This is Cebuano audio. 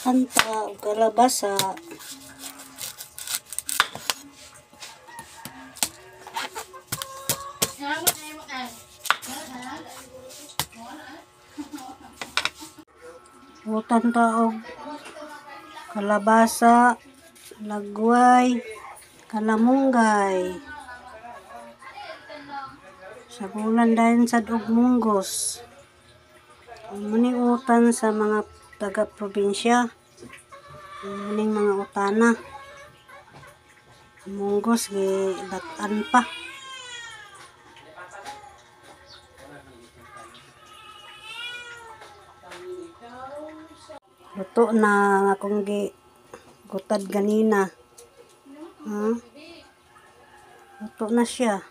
Utan ta og kalabasa. Utan ta og kalabasa, lagway, kalamunggay. Sagulan dayon sad og munggos. Mao ning utan sa mga taga-probinsya. Muning mga utana. Munggos gilat-an pa. Luto na ang akong gi gutad ganina. Ha? Luto na siya.